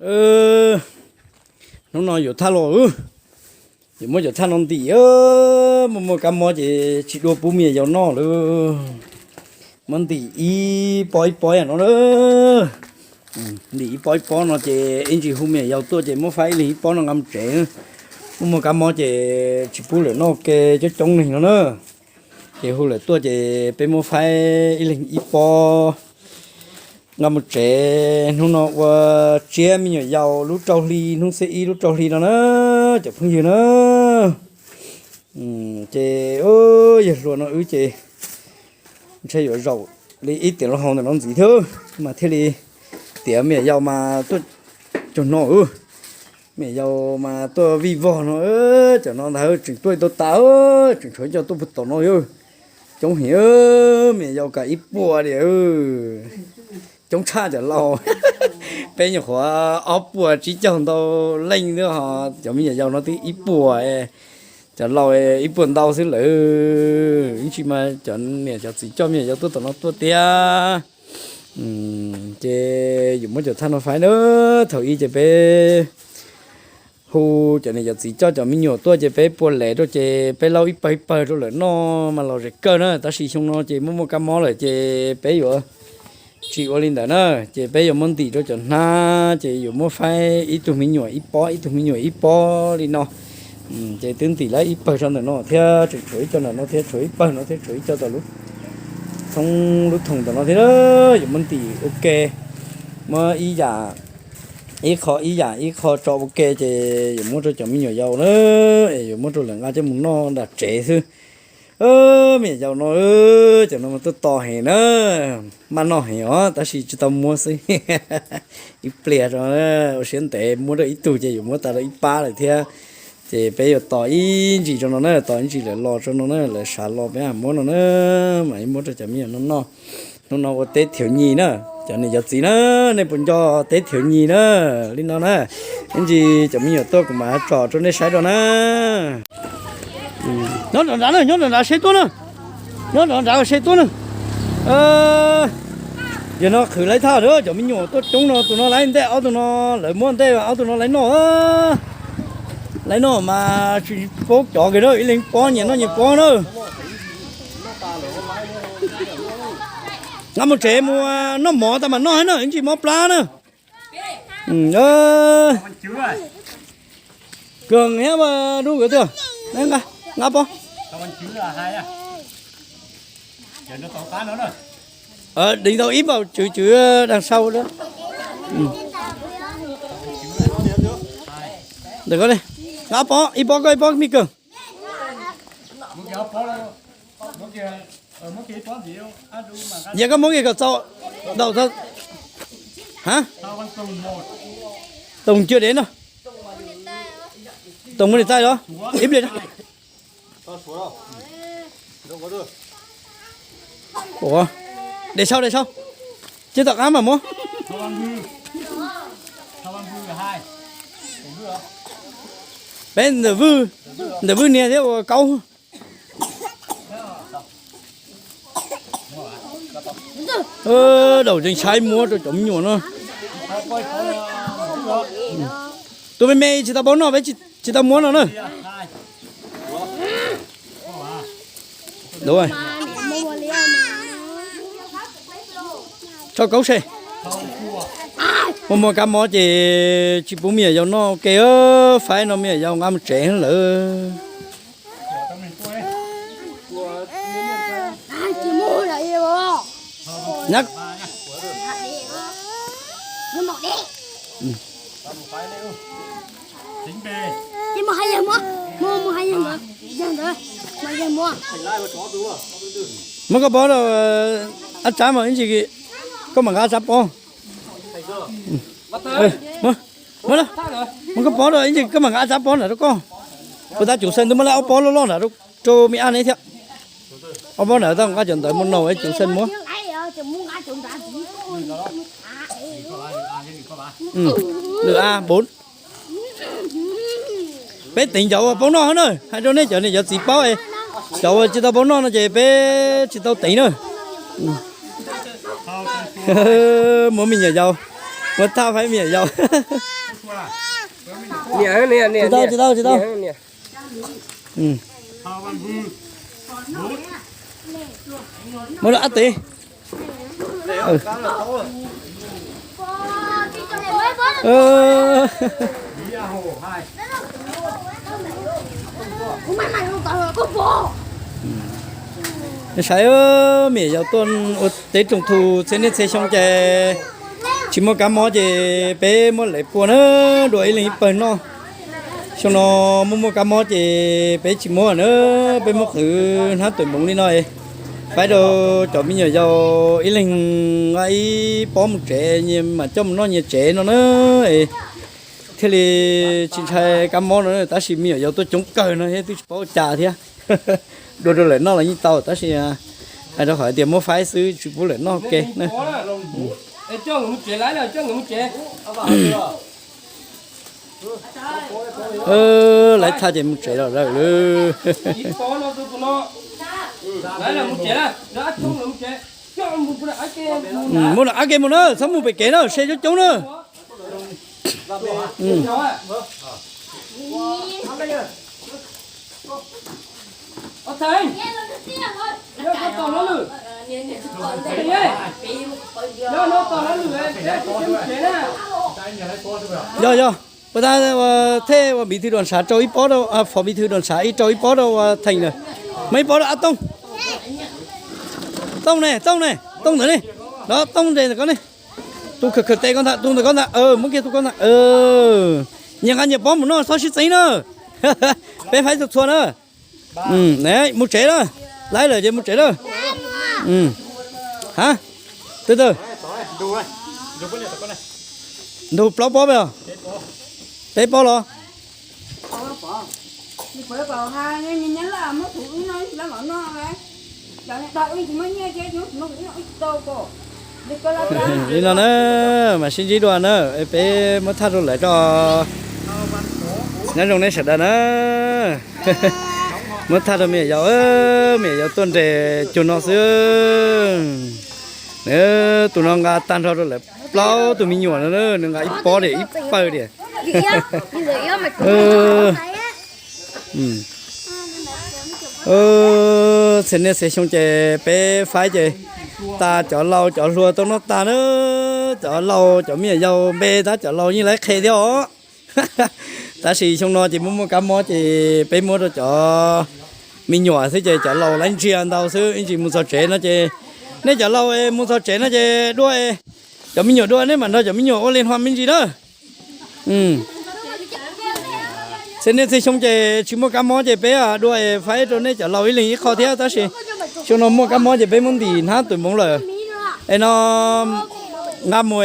Hnub no yuav thaj los, yuav muab cov thaj no ntim, muaj muaj kab mob ces tsis dua pub me nyuam yaus noj lawm. Muab ntim ib pob ib pob no na. Ntim ib pob ib pob no ces ib ntsis hu me nyuam yaus tuaj ces muab faib ib leeg ib pob no nqa mus tsev. Muaj muaj kab mob ces tsis pub lawm noj ua ke coob coob neeg no na. Ces hu lawm tuaj ces peb muab faib ib leeg ib pob nqa mus tsev. Hnub no ua tsiab me nyuam yaus lub rau hli, hnub xiab ib lub rau hli no na, cov phooj ywg na. Ces yawg hluas no wb ces ntshe yuav zaum li ib tiam lub hau ntawm no ntxiv thiab mas thiaj li tiav me nyuam yaus mas tuaj cug no. Me nyuam yaus mas tuaj vij vog no, cov no ntag tseem tuaj ib tau tas, tseem tshuav ib co tuaj puag tom no. Coob heev, me nyuam yaus kav ib puas li. Coob tshaj cov laus. Peb nyuam qhuav ob puas tsib caug ntau leej xwb ho cov me nyuam yaus no twb ib puas, cov laus ib puas ntau xwb lawm. Ib ntsis mas cov niam cov txiv coj me nyuam yaus tuaj tom no tuaj tiag. Ces yuav muab cov thaj no faib na. Thaum ub ces peb hu cov niam cov txiv coj cov me nyuam tuaj ces peb pua lev rau ces peb laub ib pawg ib pawg rau lawv noj mas los zem kawg na. Tab sis xyoo no ces muaj muaj kab mob lawm ces peb yuav tsis ua li ntawd na. Ces peb yuav muab ntim rau cov hnab ces yuav muab faib ib tug me nyuam ib pob, ib tug me nyuam ib pob li no. Ces twb ntim lawm ib pawg rau ntawm no thiab tseem tshuav ib co ntawm no thiab tshuav ib pawg no thiab tshuav ib co tom lub thoob lub thoom tom no thiab. Yuav muab ntim ua ke, muab ib yam, ib qho ib yam ib qho tso ua ke ces yuav muab rau cov me nyuam yaus na, es yuav muab rau lawv nqa coj mus noj nram tsev xwb. Me nyuam yaus no, cov no mas tuaj to heev na, maj noj heev os tab sis tsis tau muab xwb. Ib pliag rau, ua siab ntev muab rau ib tug ces yuav muab tas rau ib pab lawm thiab. Ces peb yuav tos ib ntsis rau no na, tos ib ntsis lawv los rau no na, lawv sawv los peb mam muab no na, mam muab rau cov me nyuam no noj. Hnub no ua teb thiav nyis na, cov niam cov txiv na, nej puas nco teb thiav nyis na? Li no na, ib ntsis cov me nyuam tuaj kuv mam tsom rau nej saib rau na. Nyob rov nrad na, nyob rov nrad seb tuaj na, nyob rov nrad seb tuaj na. Yog no qhwv laib thaj na, cov me nyuam tuaj coob no, tus no laib ntej, ob tug no lawv muab ntej, ob tug no laib noj. Laib noj mas tsis paub cov kiag na, ib leeg pob nyias noj nyias pob na. Nqa mus tsev mus noj mov tas mam noj na, ib ntsis mob plab na. Kawg thiab mas dub nkawd twb, nqa pob. Deev tau ib npaum tswv tswv dag sau. Ntawm ko, nqa pob, ib pob koj ib pob me kawg. Yog koj muab kiag kom txaus, daus, ha, toom cua dev no, toom muab niam txaij los ib pliag. Ua, de sau de sau, cia tom qab mam muab. Peb ntawm Vwj, ntawm Vwj niag thiab ua kaub. Daus tseem saib muab rau cov me nyuam no. Tus me me tsis tau paub noj peb tsis tau muab no na. Tso kaub se. Muaj muaj kab mob ces tsis pub me nyuam yaus noj ua ke, faib no me nyuam yaus nqa mus tsev lawm. Muab koj pob rau, ab tsab mas ib ntsis koj mam nqa ab tsab pob. Muab, muab koj pob rau ib ntsis koj mam nqa ab tsab pob nram rau koj. Puas tas cuv xeem ntuj muab laj ob pob loj loj nram rau me ab neb thiab. Ob pob nram tau nqa cov ntawd mus no cuv xeem muab. Lwm a, peb teev cov uas paub noj na, hais rau nej cov niam cov txiv paub, cov uas tsis tau paub noj no ces peb tsis tau teev na. Muab me nyuam yaus, Muab thaj faib me nyuam yaus. Tsis tau, tsis tau, tsis tau. Muab rau ab teb. Saib, me nyuam yaus tuaj ua teb rooj thu txhiab niaj txhia xyoo ces tsis muaj kab mob ces peb muab lawv pua na, dua ib leeg ib pawg noj. Xyoo no muaj muaj kab mob ces peb tsis muab na, peb muab qhwv hnab tuam moov li no, faib rau cov me nyuam yaus ib leeg nqa ib pob mus tsev, nyias mam coj mus noj nyias tsev no na. Thiaj li tsis ntshai kab mob no, tab sis me nyuam yaus tuaj coob kawg no thiab twb tsis paub ua cas thiab. Dua rau lawv noj los yeej tau tab sis hais rau qhov tias muab faib xwb tsis pub lawv noj ke na. Lawv thaj ces mus tsev los lawm. Muab lawv ab ke mus na, txhob mus pem kev na, se coob coob na. Yog yog, ua ntej thej ua bí thư đoàn xã rau ib pob rau, phó bí thư đoàn xã ib rau ib pob rau ua Theem na. Muab ib pob rau ab Tooj. Tooj ne, Tooj ne, Tooj ntawd ne. Los Tooj ntawm ko ne. Tus khawm khawm tes ko ntag, tus ntawm ko ntag, muab kiag tus ko ntag. Nyias nqa nyias pob mus noj txhob sib txeeb na. Peb faib txhua txhua na. Mus tsev na. Laib lawm ces mus tsev na. Ha, twb tawg. Ntug plaub pob peb os. Peb pob los. Li no na, mas sib ntsib dua na, peb muab thaj rau lawv tso. Nyob zoo nej sawv daws na. Muab thaj rau me nyuam yaus, me nyuam yaus tuaj nres cuag no xwb. Tus no nqa tag nrho rau lawv plaub tus me nyuam no, nws nqa ib pob diam ib pawg diam. Txhia niaj txhia xyoo ces peb faib ces tas cov laus cov hluas tau noj tas na, cov laus cov me nyuam yaus npe tab cov laus yeej laib qhia thiab os. Tab sis xyoo no ces muaj muaj kab mob ces peb muab rau cov me nyuam xwb ces cov laus laib ntsia ntau xwb, ib ntsis mus txog tsev no ces nej cov laus mus txog tsev no ces dua, cov me nyuam dua nej mam nrog cov me nyuam ua li hno me ntsis na. Txhia niaj txhia xyoo ces tsis muaj kab mob ces peb dua faib rau nej cov laus ib leeg ib qho thiab, tab sis xyoo no muaj kab mob ces peb muab ntim hnab tuam moov lawm. Es no nqa mus,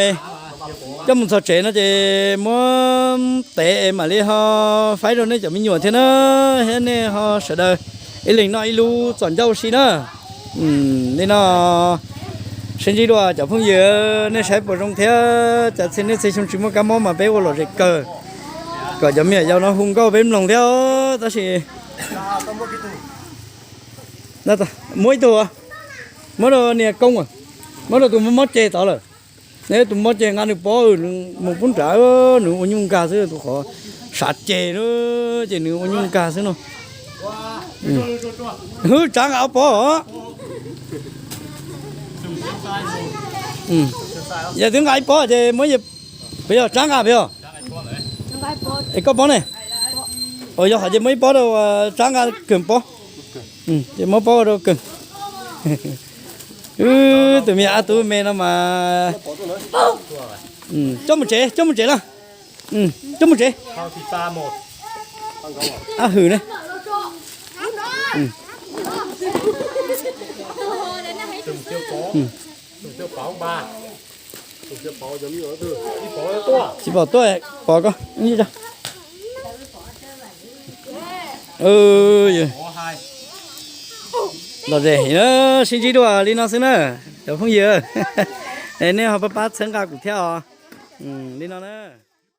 coj mus txog tsev no ces muab tev es mam li ho faib rau nej cov me nyuam thiab na, thiab nej ho sawv daws ib leeg noj ib lub txom ncauj si na. Li no, sib ntsib dua cov phooj ywg, nej saib puas zoo thiab, cas txhia niaj txhia xyoo tsis muaj kab mob mas peb ua lom zem kawg, kom cov me nyuam yaus no hu nkauj peb mloog thiab, tab sis muab ib tug, muab rau niag koob, muab rau tus mob mob ceg tod lawm. Neb tus mob ceg nqa nws pob mus pub nrad, nws ua nyuj nkag xwb, tus qhov sav ceg na, ces nws ua nyuj nkag xwb no. Hwb, Tsab nqa ob pob os. Yog twb nqa ib pob ces muab, puas yog Tsab nqa puas yog? Es koj pob ne? Yog hais ces muab ib pob rau Tsab nqa kawg pob. Ces muab pob rau kawg. Tus me ab tub me no mas, coj mus tsev, coj mus tsev na. Coj mus tsev. Ab hwm ne. Tsis pom tuaj, pom koj. Lom zem heev na, sib ntsib dua li no xwb na, cov phooj ywg. Nej ho pab pab txhawb nqa kuv thiab os. Li no na.